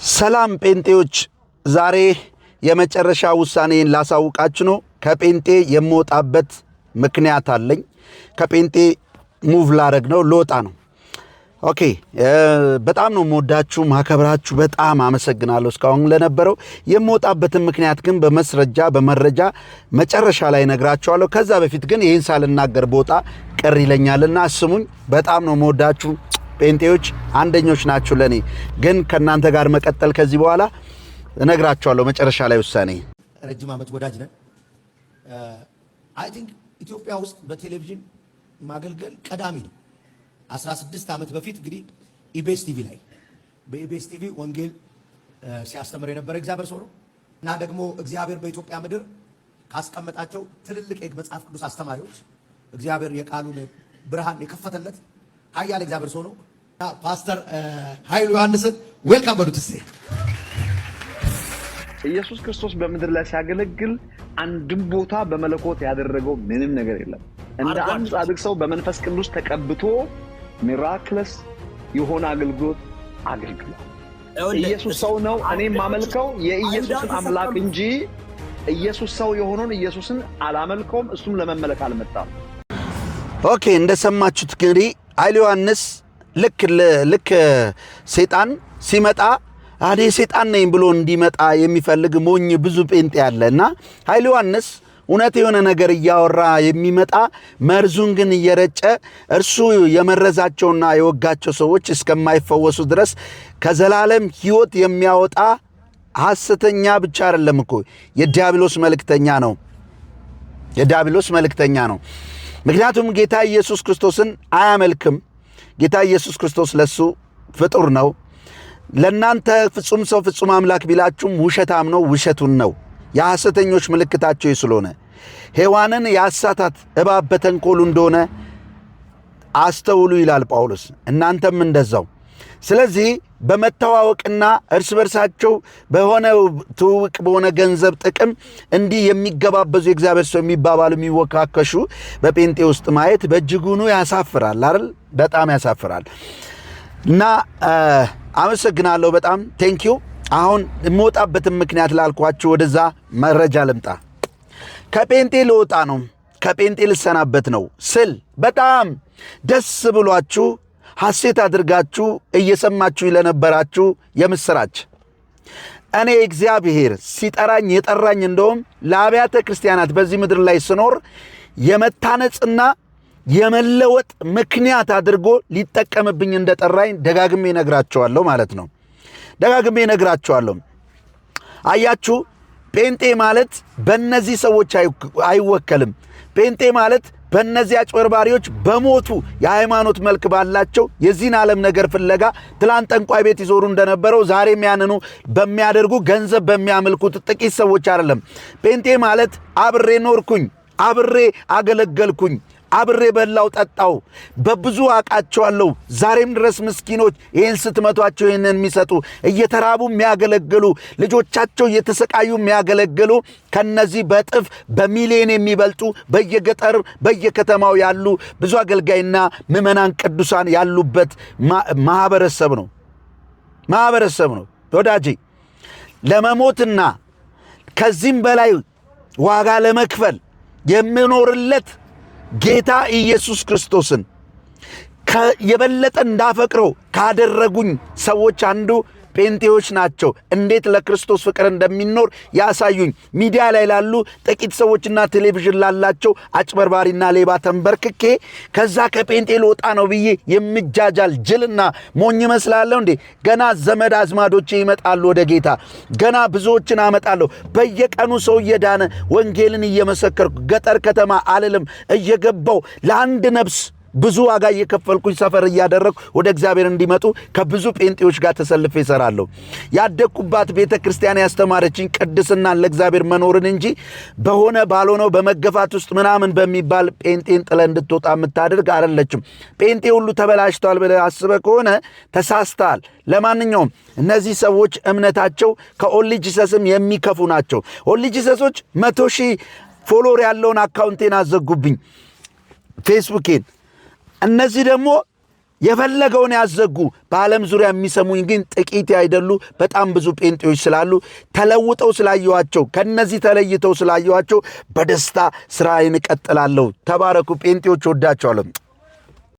ሰላም ጴንጤዎች፣ ዛሬ የመጨረሻ ውሳኔን ላሳውቃችሁ ነው። ከጴንጤ የምወጣበት ምክንያት አለኝ። ከጴንጤ move ላረግ ነው፣ ልወጣ ነው። Okay፣ በጣም ነው የምወዳችሁ ማከብራችሁ፣ በጣም አመሰግናለሁ እስካሁን ለነበረው። የምወጣበትን ምክንያት ግን በመስረጃ በመረጃ መጨረሻ ላይ ነግራችኋለሁ። ከዛ በፊት ግን ይህን ሳልናገር ብወጣ ቅር ይለኛልና ስሙኝ። በጣም ነው የምወዳችሁ ጴንጤዎች፣ አንደኞች ናችሁ ለእኔ። ግን ከእናንተ ጋር መቀጠል ከዚህ በኋላ እነግራችኋለሁ መጨረሻ ላይ ውሳኔ። ረጅም ዓመት ወዳጅ ነን። I think ኢትዮጵያ ውስጥ በቴሌቪዥን ማገልገል ቀዳሚ ነው። 16 ዓመት በፊት እንግዲህ ኢቢኤስ ቲቪ ላይ፣ በኢቢኤስ ቲቪ ወንጌል ሲያስተምር የነበረ እግዚአብሔር ሰው ነው እና ደግሞ እግዚአብሔር በኢትዮጵያ ምድር ካስቀመጣቸው ትልልቅ የመጽሐፍ ቅዱስ አስተማሪዎች፣ እግዚአብሔር የቃሉን ብርሃን የከፈተለት ኃያል እግዚአብሔር ሰው ነው። ፓስተር ኃይሉ ዮሐንስን welcome በሉት እስኪ። ኢየሱስ ክርስቶስ በምድር ላይ ሲያገለግል አንድም ቦታ በመለኮት ያደረገው ምንም ነገር የለም። እንደ አንድ ጻድቅ ሰው በመንፈስ ቅዱስ ተቀብቶ miraculous የሆነ አገልግሎት አገልግሏል። ኢየሱስ ሰው ነው። እኔ የማመልከው የኢየሱስን አምላክ እንጂ ኢየሱስ ሰው የሆነውን ኢየሱስን አላመልከውም። እሱም ለመመለክ አልመጣም። Okay፣ እንደሰማችሁት እንግዲህ ኃይሉ ዮሐንስ ልክ ልክ ሴጣን ሲመጣ እኔ ሴጣን ነኝ ብሎ እንዲመጣ የሚፈልግ ሞኝ ብዙ ጴንጤ አለ። እና ኃይሉ ዮሐንስ እውነት የሆነ ነገር እያወራ የሚመጣ፣ መርዙን ግን እየረጨ፣ እርሱ የመረዛቸውና የወጋቸው ሰዎች እስከማይፈወሱ ድረስ ከዘላለም ሕይወት የሚያወጣ ሐሰተኛ ብቻ አይደለም እኮ፣ የዲያብሎስ መልእክተኛ ነው። የዲያብሎስ መልእክተኛ ነው። ምክንያቱም ጌታ ኢየሱስ ክርስቶስን አያመልክም። ጌታ ኢየሱስ ክርስቶስ ለሱ ፍጡር ነው። ለእናንተ ፍጹም ሰው ፍጹም አምላክ ቢላችሁም ውሸታም ነው፣ ውሸቱን ነው። የሐሰተኞች ምልክታቸው ስለሆነ ሔዋንን የአሳታት እባብ በተንኮሉ እንደሆነ አስተውሉ ይላል ጳውሎስ። እናንተም እንደዛው። ስለዚህ በመተዋወቅና እርስ በርሳቸው በሆነ ትውውቅ፣ በሆነ ገንዘብ ጥቅም እንዲህ የሚገባበዙ፣ የእግዚአብሔር ሰው የሚባባሉ፣ የሚወካከሹ በጴንጤ ውስጥ ማየት በእጅጉኑ ያሳፍራል አይደል? በጣም ያሳፍራል። እና አመሰግናለሁ በጣም፣ thank you። አሁን የምወጣበትን ምክንያት ላልኳችሁ ወደዛ መረጃ ልምጣ። ከጴንጤ ልወጣ ነው፣ ከጴንጤ ልሰናበት ነው ስል በጣም ደስ ብሏችሁ ሐሴት አድርጋችሁ እየሰማችሁ ለነበራችሁ የምስራች። እኔ እግዚአብሔር ሲጠራኝ የጠራኝ እንደውም ለአብያተ ክርስቲያናት በዚህ ምድር ላይ ስኖር የመታነጽና የመለወጥ ምክንያት አድርጎ ሊጠቀምብኝ እንደጠራኝ ደጋግሜ እነግራችኋለሁ ማለት ነው። ደጋግሜ እነግራችኋለሁ። አያችሁ፣ ጴንጤ ማለት በእነዚህ ሰዎች አይወከልም። ጴንጤ ማለት በእነዚህ አጭበርባሪዎች፣ በሞቱ የሃይማኖት መልክ ባላቸው፣ የዚህን ዓለም ነገር ፍለጋ ትላንት ጠንቋይ ቤት ይዞሩ እንደነበረው ዛሬም ያንኑ በሚያደርጉ፣ ገንዘብ በሚያመልኩት ጥቂት ሰዎች አይደለም። ጴንጤ ማለት አብሬ ኖርኩኝ፣ አብሬ አገለገልኩኝ፣ አብሬ በላው ጠጣው፣ በብዙ አውቃቸዋለሁ። ዛሬም ድረስ ምስኪኖች ይህን ስትመቷቸው ይህንን የሚሰጡ፣ እየተራቡ የሚያገለግሉ፣ ልጆቻቸው እየተሰቃዩ የሚያገለግሉ፣ ከነዚህ በእጥፍ በሚሊዮን የሚበልጡ በየገጠር በየከተማው ያሉ ብዙ አገልጋይና ምዕመናን ቅዱሳን ያሉበት ማህበረሰብ ነው፣ ማህበረሰብ ነው ወዳጄ። ለመሞትና ከዚህም በላይ ዋጋ ለመክፈል የምኖርለት ጌታ ኢየሱስ ክርስቶስን የበለጠ እንዳፈቅረው ካደረጉኝ ሰዎች አንዱ ጴንጤዎች ናቸው። እንዴት ለክርስቶስ ፍቅር እንደሚኖር ያሳዩኝ። ሚዲያ ላይ ላሉ ጥቂት ሰዎችና ቴሌቪዥን ላላቸው አጭበርባሪና ሌባ ተንበርክኬ ከዛ ከጴንጤ ልወጣ ነው ብዬ የምጃጃል ጅልና ሞኝ እመስላለሁ እንዴ? ገና ዘመድ አዝማዶቼ ይመጣሉ ወደ ጌታ። ገና ብዙዎችን አመጣለሁ። በየቀኑ ሰው እየዳነ፣ ወንጌልን እየመሰከርኩ፣ ገጠር ከተማ አልልም፣ እየገባው ለአንድ ነፍስ ብዙ ዋጋ እየከፈልኩኝ፣ suffer እያደረግኩ ወደ እግዚአብሔር እንዲመጡ ከብዙ ጴንጤዎች ጋር ተሰልፌ እሰራለሁ። ያደግኩባት ቤተ ክርስቲያን ያስተማረችኝ ቅድስናን፣ ለእግዚአብሔር መኖርን እንጂ በሆነ ባልሆነው በመገፋት ውስጥ ምናምን በሚባል ጴንጤን ጥለህ እንድትወጣ የምታደርግ አይደለችም። ጴንጤ ሁሉ ተበላሽቷል ብለህ አስበህ ከሆነ ተሳስተሃል። ለማንኛውም እነዚህ ሰዎች እምነታቸው ከ Only Jesus ም የሚከፉ ናቸው። Only Jesus ኦች 100,000 follower ያለውን account ኤን አዘጉብኝ፣ ፌስቡኬን። እነዚህ ደግሞ የፈለገውን ያዘጉ። በዓለም ዙሪያ የሚሰሙኝ ግን ጥቂት አይደሉ፣ በጣም ብዙ ጴንጤዎች ስላሉ ተለውጠው ስላየኋቸው፣ ከነዚህ ተለይተው ስላየኋቸው በደስታ ስራዬን እቀጥላለሁ። ተባረኩ ጴንጤዎች፣ ወዳቸዋለሁ።